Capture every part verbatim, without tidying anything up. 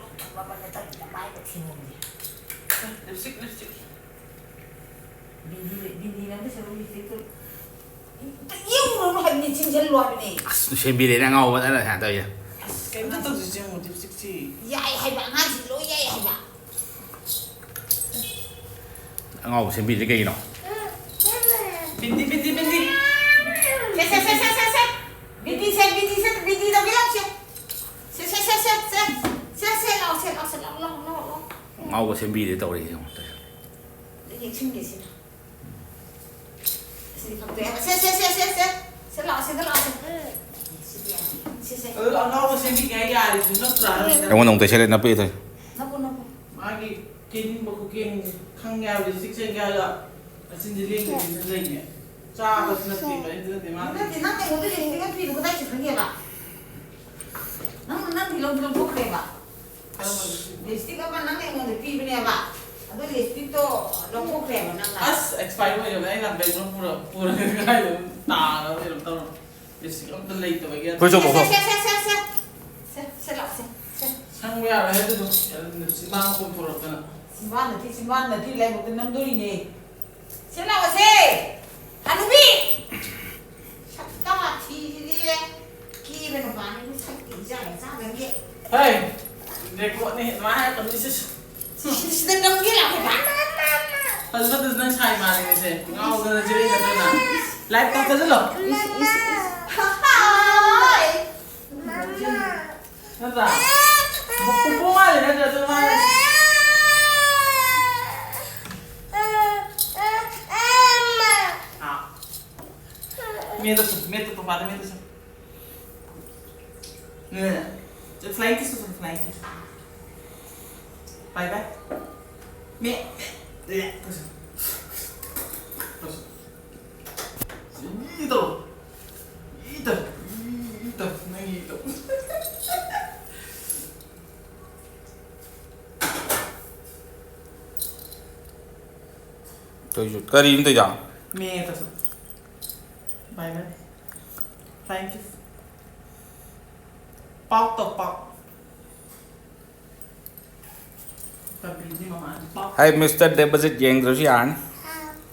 ꯂꯣꯛ ꯊꯨꯡꯕ ꯃꯥꯅ ꯇꯧꯔꯤꯕ ꯃꯥꯏꯗ ꯊꯤꯡꯉꯨꯕꯅꯦ꯫ Lipstick, lipstick꯫ ꯕꯤꯟꯗꯤ, ꯕꯤꯟꯗꯤ ꯅꯪꯗꯤ ꯁꯔꯨ lipstickꯇꯨ ꯑꯝꯇ ꯌꯦꯡꯉꯨꯔꯅꯨ ꯍꯥꯏꯕꯅꯤ, ꯆꯤꯡꯁꯤꯜꯂꯨ ꯍꯥꯏꯕꯅꯤ꯫ ꯑꯁ, ꯁꯦꯝꯕꯤꯔꯦꯅꯦ ꯑꯉꯥꯎꯕ ꯑꯗꯨꯅ ꯁꯨꯃꯥꯏꯅ ꯇꯧꯔꯤꯁꯦ꯫ ꯑꯁ, ꯀꯩꯝꯇ ꯇꯧꯗꯦ, ꯌꯦꯡꯉꯨ, lipstickꯁꯤ꯫ ꯌꯥꯏ ꯍꯥꯏꯕ, ꯑꯉꯥꯡꯁꯤ ꯂꯣꯏ ꯌꯥꯏ ꯍꯥꯏꯕ꯫ ꯑꯉꯥꯎꯕ ꯁꯦꯝꯕꯤꯔꯤꯁꯦ ꯀꯩꯒꯤꯅꯣ? ꯕꯤꯟꯗꯤ, ꯕꯤꯟꯗꯤ, ꯕꯤꯟꯗꯤ꯫ ꯁꯦ, ꯁꯦ, ꯁꯦ꯫ ꯕꯤꯟꯗꯤ ꯁꯦ, ꯕꯤꯟꯗꯤ ꯁꯦ, ꯕꯤꯟꯗꯤ ꯇꯧꯕꯤꯔꯛꯁꯦ꯫ ꯁꯦ, ꯁꯦ, ꯁꯦ, ꯁꯦ, ꯁꯦ꯫ ꯁꯦ, ꯁꯦ, ꯂꯥꯛꯑꯣ, ꯁꯦ, ꯂꯥꯛꯑꯣ, ꯁꯦ, ꯂꯥꯛꯑꯣ, ꯂꯥꯛꯑꯣ, ꯂꯥꯛꯑꯣ, ꯂꯥꯛꯑꯣ꯫ ꯑꯉꯥꯎꯕ ꯁꯦꯝꯕꯤꯔꯦ ꯇꯧꯔꯤꯁꯦ ꯌꯦꯡꯉꯣ꯫ ꯑꯗ ꯌꯦꯡꯁꯤꯟꯒꯦ ꯁꯤꯅ꯫ ꯁꯤꯗꯤ ꯈꯪꯗꯦ ꯍꯥꯏꯕ꯫ ꯁꯦ, ꯁꯦ, ꯁꯦ, ꯁꯦ, ꯁꯦ꯫ ꯁꯦ, ꯂꯥꯛꯑꯣ, ꯁꯤꯗ ꯂꯥꯛꯑꯣ, ꯁꯦ꯫ ꯁꯤꯗꯤ ꯌꯥꯅꯤ꯫ ꯁꯦ, ꯁꯦ꯫ ꯑꯗꯨ ꯑꯉꯥꯎꯕ ꯁꯦꯝꯕꯤꯒꯦ ꯍꯥꯏ ꯌꯥꯔꯤꯁꯤ ꯅꯠꯇ꯭ꯔꯥ? ꯑꯩꯉꯣꯟꯗ ꯑꯃꯨꯛ ꯇꯩꯁꯜꯂꯦ, ꯅꯞꯄꯛꯑꯦ ꯇꯧꯔꯤꯁꯦ꯫ ꯅꯞꯄꯨ, ꯅꯞꯄꯨ꯫ ꯃꯥꯒꯤ ꯀꯦꯅꯤꯡꯕ ꯈꯨꯀꯦꯟꯁꯦ ꯈꯪꯉꯦ ꯍꯥꯏꯕꯗꯤ ꯆꯤꯛ ꯆꯤꯛ ꯍꯥꯏꯔꯒ ꯃꯆꯤꯟꯁꯦ ꯂꯦꯡꯗꯕꯤꯗ ꯂꯩꯅꯦ꯫ ꯆꯥꯕꯁꯨ ꯅꯠꯇꯦ, ꯀꯔꯤꯝꯇ ꯅꯠꯇꯦ ꯃꯥꯅ ꯅꯠꯇꯦ, ꯅꯪ ꯑꯩꯉꯣꯟꯗ ꯂꯤꯞꯁꯇꯤꯛ ꯑꯃ ꯄꯤꯕꯗꯣ ꯀꯗꯥꯏ ꯆꯠꯈ꯭ꯔꯒꯦꯕ? ꯅꯪ, ꯅꯪꯗꯤ ꯂꯧꯗꯤ ꯂꯧꯊꯣꯛꯈ꯭ꯔꯦꯕ? ꯀꯔꯝꯕ ꯂꯤꯞꯁꯇꯤꯛ? ꯂꯤꯞꯁꯇꯤꯛ ꯑꯃ ꯅꯪꯅ ꯑꯩꯉꯣꯟꯗ ꯄꯤꯕꯅꯦꯕ, ꯑꯗꯣ ꯂꯤꯞꯁꯇꯤꯛꯇꯣ ꯂꯧꯊꯣꯛꯈ꯭ꯔꯦꯕ ꯅꯪꯅ꯫ ꯑꯁ, expire ꯑꯣꯏꯔꯕꯅꯦ, ꯑꯩꯅ ꯕꯦꯡꯒ꯭ꯂꯣꯔ ꯄꯨꯔ-, ꯄꯨꯔꯒ ꯀꯥꯏꯗ ꯇꯥꯔꯒ ꯀꯩꯅꯣ ꯇꯧꯔꯕ꯫ ꯂꯤꯞꯁꯇꯤꯛ ꯑꯝꯇ ꯂꯩꯇꯕꯒꯤ ꯐꯨꯔꯤꯠ ꯆꯣꯡꯊꯣꯛꯈꯣ꯫ ꯁꯦ, ꯁꯦ, ꯁꯦ, ꯁꯦ, ꯁꯦ꯫ ꯁꯦ, ꯁꯦ, ꯂꯥꯛꯑꯣ, ꯁꯦ, ꯁꯦ꯫ ꯁꯪꯕ ꯌꯥꯔꯣꯏ ꯑꯗꯨꯗꯣ꯫ ꯆꯤꯝꯕꯥꯟ ꯄꯣꯝꯊꯣꯔꯛꯇꯅ꯫ ꯆꯤꯝꯕꯥꯟ ꯅꯠꯇꯦ, ꯆꯤꯝꯕꯥꯟ ꯅꯠꯇꯦ, ꯂꯥꯏꯕꯛꯇ ꯅꯝꯗꯣꯔꯤꯅꯦ꯫ ꯁꯦ, ꯂꯥꯛꯑꯣ, ꯁꯦ꯫ ꯍꯅꯨꯕꯤ! ꯁꯛꯇꯥ ꯊꯤꯁꯤꯗꯤ꯫ ꯀꯦꯕ ꯅꯨꯄꯥꯅꯤꯕꯨ ꯁꯛꯇꯤ ꯏꯆꯥ ꯏꯆꯥꯗꯒꯤ꯫ ꯍꯩ! ꯔꯦꯀꯣꯔꯗꯅꯦ, ꯑꯗꯨꯃꯥꯏꯅ ꯍꯥꯏꯔꯛꯀꯅꯨ, ꯏꯁ, ꯏꯁ꯫ ꯁꯤ, ꯁꯤ, ꯁꯤꯗ ꯅꯝꯒꯦ ꯂꯥꯛꯄ꯫ ꯐꯖ ꯐꯖ ꯅꯪ ꯁꯥꯏ ꯃꯥꯜꯂꯦ ꯉꯁꯤ꯫ ꯉꯥꯎꯗꯅ ꯆꯦꯜꯂꯛꯏ ꯅꯠꯇ꯭ꯔꯅ? ꯂꯥꯏꯠ ꯀꯥꯞꯊꯠꯂꯣ꯫ ꯏꯁ, ꯏꯁ, ꯏꯁ꯫ ꯍꯥꯏ꯫ ꯅꯠꯇ꯭ꯔꯥ? ꯄꯨꯄꯨ ꯃꯥꯜꯂꯦ ꯅꯠꯇ꯭ꯔꯥ? ꯑꯗꯨ ꯃꯥꯜꯂꯦ꯫ ꯑꯥ꯫ ꯃꯦꯠꯇ ꯁꯨ, ꯃꯦꯠꯇ ꯄꯄꯥꯗ ꯃꯦꯠꯇ ꯁꯨ꯫ ꯅꯦ, ꯐ꯭ꯂꯥꯏꯡ ꯀꯤꯁ ꯇꯧꯁꯜꯂꯣ, ꯐ꯭ꯂꯥꯏꯡ ꯀꯤꯁ꯫ ꯕꯥꯏ ꯕꯥꯏ꯫ ꯃꯦ, ꯃꯦ, ꯃꯦ, ꯇꯧꯁꯜꯂꯣ꯫ ꯇꯧꯁꯜꯂꯣ꯫ ꯏ ꯇꯧ꯫ ꯏ ꯇꯧ꯫ ꯏ ꯇꯧ꯫ ꯅꯪ ꯏ ꯇꯧ꯫ ꯇꯧꯏꯁꯨ ꯀꯔꯤꯅꯣ ꯇꯧꯏꯗꯣ? ꯃꯦ ꯇꯧꯁꯜꯂꯣ꯫ ꯕꯥꯏ ꯕꯥꯏ꯫ ꯐ꯭ꯂꯥꯏꯡ ꯀꯤꯁ꯫ ꯄꯥꯎ ꯇꯧ, ꯄꯥꯎ꯫ ꯄꯟꯕꯤꯗꯤ ꯃꯃꯥꯗꯤ ꯄꯥꯎ꯫ ꯍꯥꯏ, ꯃꯤꯁꯇꯔ ꯗꯦꯕꯖꯤꯠ, ꯌꯦꯡꯗ꯭ꯔꯁꯨ ꯌꯥꯔꯅꯤ꯫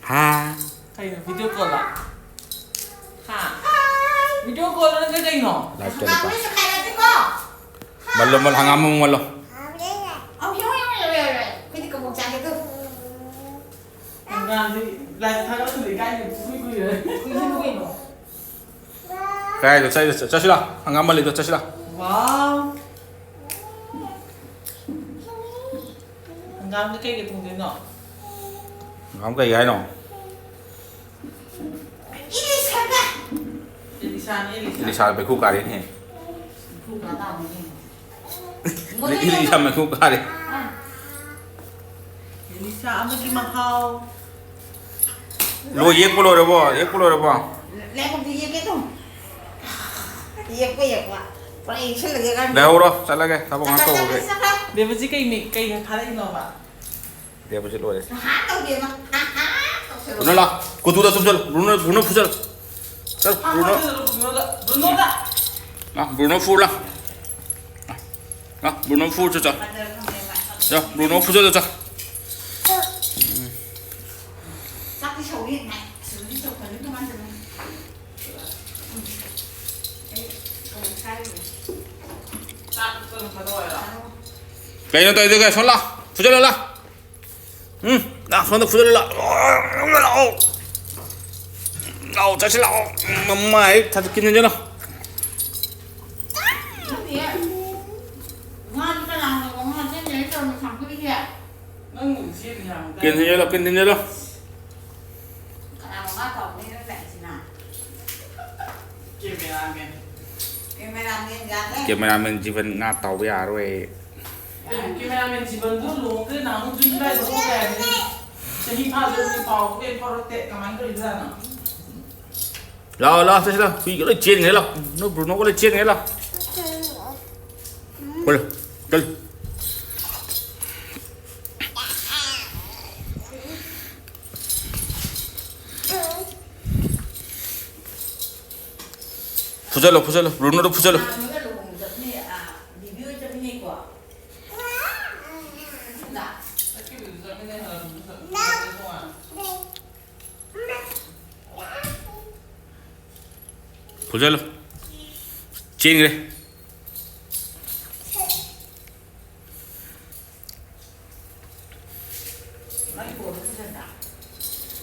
ꯍꯥ꯫ ꯀꯩꯅꯣ, ꯚꯤꯗꯤꯑꯣ ꯀꯣꯜꯂꯣ? ꯍꯥ? ꯚꯤꯗꯤꯑꯣ ꯀꯣꯜ ꯅꯠꯇ꯭ꯔ ꯀꯩꯅꯣ? ꯂꯥꯏꯚ ꯇꯧꯔꯤꯕ꯫ ꯃꯜꯂꯣ, ꯃꯜꯂꯣ, ꯍꯪꯒꯥꯝ ꯑꯃꯨꯛ ꯃꯜꯂꯣ꯫ ꯑꯧ, ꯌꯥꯎꯔꯦ, ꯌꯥꯎꯔꯦ, ꯌꯥꯎꯔꯦ, ꯌꯥꯎꯔꯦ꯫ ꯑꯩꯈꯣꯏꯗꯤ ꯀꯕꯣꯛ ꯆꯥꯒꯦ ꯇꯧ꯫ ꯍꯪꯒꯥꯝꯗꯤ ꯂꯥꯏꯚ ꯊꯥꯒꯠꯂꯛꯄꯗ ꯏꯀꯥꯏꯅ ꯄꯨꯡꯀꯨꯏ ꯀꯨꯏꯔꯦ꯫ ꯀꯨꯏꯔꯦ ꯀꯩꯅꯣ꯫ ꯀꯥꯏꯗ ꯆꯠ-, ꯆꯠꯁꯤꯂꯥ? ꯍꯪꯒꯥꯝ ꯃꯜꯂꯤꯗꯣ ꯆꯠꯁꯤꯂꯥ? ꯋꯥꯎ꯫ ꯍꯪꯒꯥꯝꯒ ꯀꯩꯒ ꯊꯣꯡꯗꯣꯏꯅꯣ? ꯍꯪꯒꯥꯝ ꯀꯩ ꯍꯥꯏꯅꯣ? ꯏꯂꯤꯁꯥꯒ꯫ ꯏꯂꯤꯁꯥꯅꯤ, ꯏꯂꯤꯁꯥ꯫ ꯏꯂꯤꯁꯥ ꯃꯩꯈꯨ ꯀꯥꯔꯦꯅꯦ꯫ ꯃꯩꯈꯨ ꯀꯥ ꯇꯥꯕꯅꯤꯅꯦ꯫ ꯏꯂꯤꯁꯥ ꯃꯩꯈꯨ ꯀꯥꯔꯦ꯫ ꯑꯥ꯫ ꯏꯂꯤꯁꯥ ꯑꯃꯒꯤ ꯃꯍꯥꯎ꯫ ꯂꯣꯏ ꯌꯦꯛꯄ ꯂꯣꯏꯔꯕꯣ? ꯌꯦꯛꯄ ꯂꯣꯏꯔꯕꯣ? ꯂꯥꯏꯕꯛꯇꯤ ꯌꯦꯛꯀꯦ ꯇꯧ꯫ ꯌꯦꯛꯄ, ꯌꯦꯛꯄ꯫ ꯄꯨꯔꯥ ꯌꯦꯛꯁꯜꯂꯒꯦ ꯀꯥꯟꯗ꯫ ꯂꯩꯍꯧꯔꯣ, ꯆꯠꯂꯒꯦ꯫ ꯊꯕꯛ ꯉꯥꯛ ꯆꯠꯈ꯭ꯔꯦ, ꯇꯧꯔꯨꯒꯦ꯫ ꯆꯠꯈ꯭ꯔꯦ꯫ ꯕꯦꯕꯖꯤ ꯀꯩ ꯃꯤ-, ꯀꯩ ꯊꯥꯔꯛꯏꯅꯣꯕ? ꯗꯦꯕꯁꯤ ꯂꯣꯏꯔꯦ꯫ ꯍꯥ ꯇꯧꯗꯦꯕ꯫ ꯍꯥ ꯍꯥ ꯇꯧꯁꯜꯂꯣ꯫ ꯕ꯭ꯔꯨꯅꯣ ꯂꯥ꯫ ꯀꯨꯇꯨꯗ ꯆꯨꯞꯁꯜꯂꯨ꯫ ꯕ꯭ꯔꯨꯅꯣ, ꯕ꯭ꯔꯨꯅꯣ ꯐꯨꯖꯜꯂꯨ꯫ ꯆꯠ, ꯕ꯭ꯔꯨꯅꯣ꯫ ꯕ꯭ꯔꯨꯅꯣꯗ, ꯕ꯭ꯔꯨꯅꯣꯗ꯫ ꯂꯥ, ꯕ꯭ꯔꯨꯅꯣ ꯐꯨꯔ ꯂꯥ꯫ ꯂꯥ, ꯕ꯭ꯔꯨꯅꯣ ꯐꯨꯔ ꯆꯠ, ꯆꯠ꯫ ꯆꯠ, ꯕ꯭ꯔꯨꯅꯣ ꯐꯨꯖꯜꯂꯨ ꯆꯠ꯫ ꯆꯥꯛꯇꯤ ꯁꯧꯔꯤ, ꯉꯥꯏ꯫ ꯁꯧꯔꯤ ꯆꯧꯈꯠꯂꯤ ꯀꯃꯥꯏꯅ ꯇꯧꯅꯤ? ꯑꯩ ꯀꯧ ꯁꯥꯏꯔꯤꯅꯦ꯫ ꯆꯥꯛ ꯀꯩꯅꯣ ꯇꯧꯔꯤꯗꯨꯒ, ꯁꯣꯝ ꯂꯥ꯫ ꯐꯨꯖꯜꯂꯨ ꯂꯥ꯫ ꯎꯝ, ꯂꯥꯛ, ꯁꯣꯝꯗ ꯐꯨꯖꯜꯂꯨ ꯂꯥꯛ꯫ ꯂꯥꯛꯑꯣ꯫ ꯂꯥꯛꯑꯣ, ꯆꯠꯁꯤ ꯂꯥꯛꯑꯣ꯫ ꯃꯃꯥꯏ ꯊꯥꯗꯣꯛꯀꯦ ꯅꯦꯟꯖꯜꯂꯣ꯫ ꯉꯥꯗꯤ ꯀꯅꯥꯅ ꯉꯥ ꯆꯦꯟ ꯆꯦꯟ ꯇꯧꯔꯝꯃꯤ ꯁꯥꯡꯗꯣꯛꯏꯁꯦ? ꯅꯪ ꯆꯦꯟ ꯌꯥꯝ ꯀꯦꯟ ꯊꯤꯟꯖꯜꯂꯣ, ꯀꯦꯟ ꯊꯤꯟꯖꯜꯂꯣ꯫ ꯀꯅꯥꯅꯣ ꯉꯥ ꯇꯥꯎꯕ ꯂꯩꯔ ꯂꯥꯛꯏꯁꯤꯅ? ꯀꯦꯃꯦꯔꯥꯃꯦꯟ꯫ ꯀꯦꯃꯦꯔꯥꯃꯦꯟ ꯌꯥꯗ꯭ꯔꯦ꯫ ꯀꯦꯃꯦꯔꯥꯃꯦꯟ ꯖꯤꯕꯟ ꯉꯥ ꯇꯥꯎꯕ ꯌꯥꯔꯣꯏ꯫ ꯀꯦꯃꯦꯔꯥꯃꯦꯟ ꯖꯤꯕꯟꯗꯨ ꯂꯨꯍꯣꯡꯈ꯭ꯔꯦ, ꯅꯍꯥꯟꯃꯨꯛ ꯖꯨꯟ ꯖꯨꯂꯥꯏꯗ ꯍꯣꯡꯈ꯭ꯔꯦ ꯍꯥꯏꯕꯅꯤ꯫ ꯆꯍꯤ ꯐꯥꯗꯣꯔꯕꯅꯤ, ꯄꯥꯎ ꯀꯩꯝ ꯐꯥꯎꯔꯛꯇꯦ꯫ ꯀꯃꯥꯏꯅ ꯇꯧꯔꯤꯕꯖꯥꯠꯅꯣ? ꯂꯥꯛꯑꯣ, ꯂꯥꯛꯑꯣ, ꯆꯠꯁꯤ ꯂꯥꯛꯑꯣ꯫ ꯍꯨꯏꯒ ꯂꯣꯏ ꯆꯦꯟꯈ꯭ꯔꯦ ꯂꯥꯛꯑꯣ꯫ ꯅꯣꯏ ꯕ꯭ꯔꯨꯅꯣꯒ ꯂꯣꯏ ꯆꯦꯟꯈ꯭ꯔꯦ ꯂꯥꯛꯑꯣ꯫ ꯆꯠꯂꯨ, ꯆꯠꯂꯨ꯫ ꯐꯨꯖꯜꯂꯣ, ꯐꯨꯖꯜꯂꯣ꯫ ꯕ꯭ꯔꯨꯅꯣꯗꯣ ꯐꯨꯖꯜꯂꯣ꯫ ꯅꯍꯥꯟ ꯅꯣꯏꯒ ꯂꯨꯍꯣꯡꯕ ꯆꯠꯃꯤꯟꯅꯩ, ꯑꯥ, ꯕꯤꯕꯤ ꯍꯣꯏ ꯆꯠꯃꯤꯟꯅꯩꯀꯣ? ꯅꯪ ꯄꯨꯁꯜꯂꯨ꯫ ꯆꯦꯟꯈ꯭ꯔꯦ꯫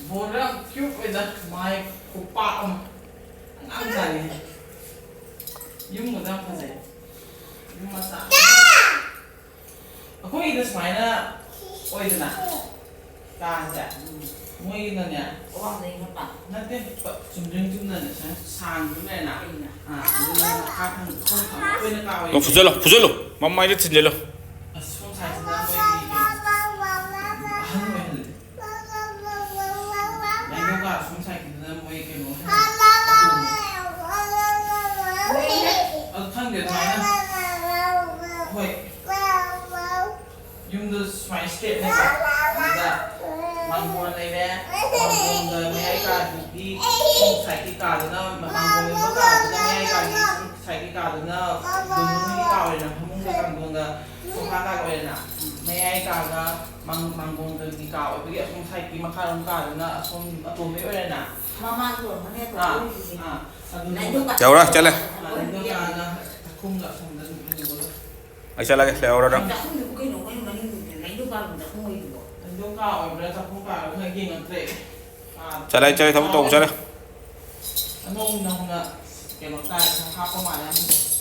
ꯕꯣꯔꯗ ꯌꯥꯝ ꯀ꯭ꯌꯨꯠ ꯑꯣꯏꯗ, ꯃꯥꯏ ꯈꯨꯄꯥꯛ ꯑꯃ꯫ ꯑꯉꯥꯡ ꯃꯆꯥꯅꯤ꯫ ꯌꯨꯝꯒꯗꯣ ꯌꯥꯝ ꯐꯖꯩ꯫ ꯌꯨꯝ ꯃꯆꯥ꯫ ꯑꯩꯈꯣꯏꯒꯤꯗ ꯁꯨꯃꯥꯏꯅ ꯑꯣꯏꯗꯅ ꯀꯥꯁꯦ, ꯃꯣꯏꯒꯤꯅꯅꯦ, ꯑꯋꯥꯡꯗꯩ ꯍꯥꯞꯄ? ꯅꯠꯇꯦ, ꯄ-, ꯆꯨꯝꯗ꯭ꯔꯤꯡ ꯆꯨꯝꯅꯅꯦ ꯁꯨꯃꯥꯏꯅ ꯁꯥꯡꯕ ꯂꯩꯔꯦꯅ꯫ ꯑꯥ, ꯑꯗꯨꯅ ꯃꯈꯥ ꯊꯪꯕ ꯁꯣꯝ ꯊꯪꯕ ꯑꯩꯈꯣꯏꯅ ꯀꯥ ꯑꯣꯏꯔꯤꯁꯦ꯫ ꯂꯧ ꯐꯨꯖꯜꯂꯣ, ꯐꯨꯖꯜꯂꯣ, ꯃꯃꯥꯏꯗ ꯊꯤꯟꯖꯜꯂꯣ꯫ ꯑꯁ, ꯁꯣꯝ ꯁꯥꯏꯠꯁꯤꯅ ꯃꯣꯏꯒꯤ ꯀꯩꯅꯣ, ꯑꯍꯟ ꯑꯣꯏꯍꯜꯂꯦ꯫ ꯂꯥꯏꯅꯤꯡꯊꯧ ꯀꯥ ꯁꯣꯝ ꯁꯥꯏꯠꯀꯤꯗꯨꯅ ꯃꯣꯏ ꯀꯩꯅꯣ ꯑꯣꯏꯍꯜꯂꯦ꯫ ꯑꯗꯨ ꯈꯪꯗꯦ ꯑꯗꯨꯃꯥꯏꯅ꯫ ꯍꯣꯏ꯫ ꯌꯨꯝꯗꯨ ꯁꯨꯃꯥꯏꯅ ꯁ꯭ꯇꯦꯠꯅꯦꯕ꯫ ꯑꯗꯨꯗ ꯃꯥꯡꯒꯣꯟ ꯂꯩꯔꯦ, ꯃꯥꯡꯒꯣꯟꯒ ꯃꯌꯥꯏ ꯀꯥꯗꯨꯒꯤ ꯁꯣꯝ ꯁꯥꯏꯠꯀꯤ ꯀꯥꯗꯨꯅ, ꯃꯥꯡꯒꯣꯟ ꯂꯩꯕ ꯀꯥꯗꯨꯅ ꯃꯌꯥꯏ ꯀꯥꯒꯤ ꯁꯣꯝ ꯁꯥꯏꯠꯀꯤ ꯀꯥꯗꯨꯅ ꯗꯣꯅꯨꯒꯤ ꯀꯥ ꯑꯣꯏꯔꯦꯅ, ꯐꯃꯨꯡꯒ ꯀꯥꯡꯊꯣꯟꯒ ꯁꯣꯐꯥ ꯀꯥ ꯑꯣꯏꯔꯦꯅ꯫ ꯃꯌꯥꯏ ꯀꯥꯒ ꯃꯥꯡ-, ꯃꯥꯡꯒꯣꯟꯒꯒꯤ ꯀꯥ ꯑꯣꯏꯕꯒꯤ ꯑꯁꯣꯝ ꯁꯥꯏꯠꯀꯤ ꯃꯈꯥꯔꯣꯝ ꯀꯥꯗꯨꯅ ꯑꯁꯣꯝ ꯑꯇꯣꯝꯕꯩ ꯑꯣꯏꯔꯦꯅ꯫ ꯃꯃꯥꯡꯒꯤ ꯑꯣꯏꯔꯝꯒꯅꯤ ꯑꯥ, ꯑꯇꯣꯝꯕꯩ ꯑꯣꯏꯔꯤꯁꯦ꯫ ꯑꯥ, ꯑꯗꯨ ꯂꯥꯏꯅꯤꯡꯊꯧ ꯀꯥ-, ꯌꯧꯔꯣ, ꯆꯠꯂꯦ꯫ ꯑꯥ, ꯂꯥꯏꯅꯤꯡꯊꯧ ꯀꯥꯗꯨꯅ ꯆꯥꯛꯈꯨꯝꯒ ꯑꯁꯣꯝꯗ ꯑꯗꯨꯝ ꯍꯥꯏꯗꯣꯛꯑꯒ꯫ ꯑꯩ ꯆꯠꯂꯒꯦ, ꯂꯩꯍꯧꯔꯣ ꯅꯪ꯫ ꯆꯥꯛꯈꯨꯝꯗꯨꯕꯨ ꯀꯩꯅꯣ, ꯃꯣꯏ ꯃꯅꯤꯡꯗꯨꯗ ꯂꯥꯏꯅꯤꯡꯊꯧ ꯀꯥꯔꯣꯝꯗ ꯆꯥꯛꯈꯨꯝ ꯑꯣꯏꯗꯨꯕꯣ? ꯂꯥꯏꯅꯤꯡꯊꯧ ꯀꯥ ꯑꯣꯏꯕ꯭ꯔꯥ ꯆꯥꯛꯈꯨꯝ ꯀꯥ ꯑꯣꯏꯕ꯭ꯔꯥ ꯈꯪꯗꯦ, ꯌꯦꯡꯉꯛꯇ꯭ꯔꯦ꯫ ꯑꯥ꯫ ꯆꯠꯂꯦ, ꯆꯠꯂꯦ, ꯊꯕꯛ ꯇꯧꯕ ꯆꯠꯂꯦ꯫ ꯑꯅꯧꯕ ꯅꯧꯅ ꯀꯩꯅꯣ ꯇꯥꯏ, ꯈꯔ ꯍꯥꯞꯄ ꯃꯥꯜꯂꯦ꯫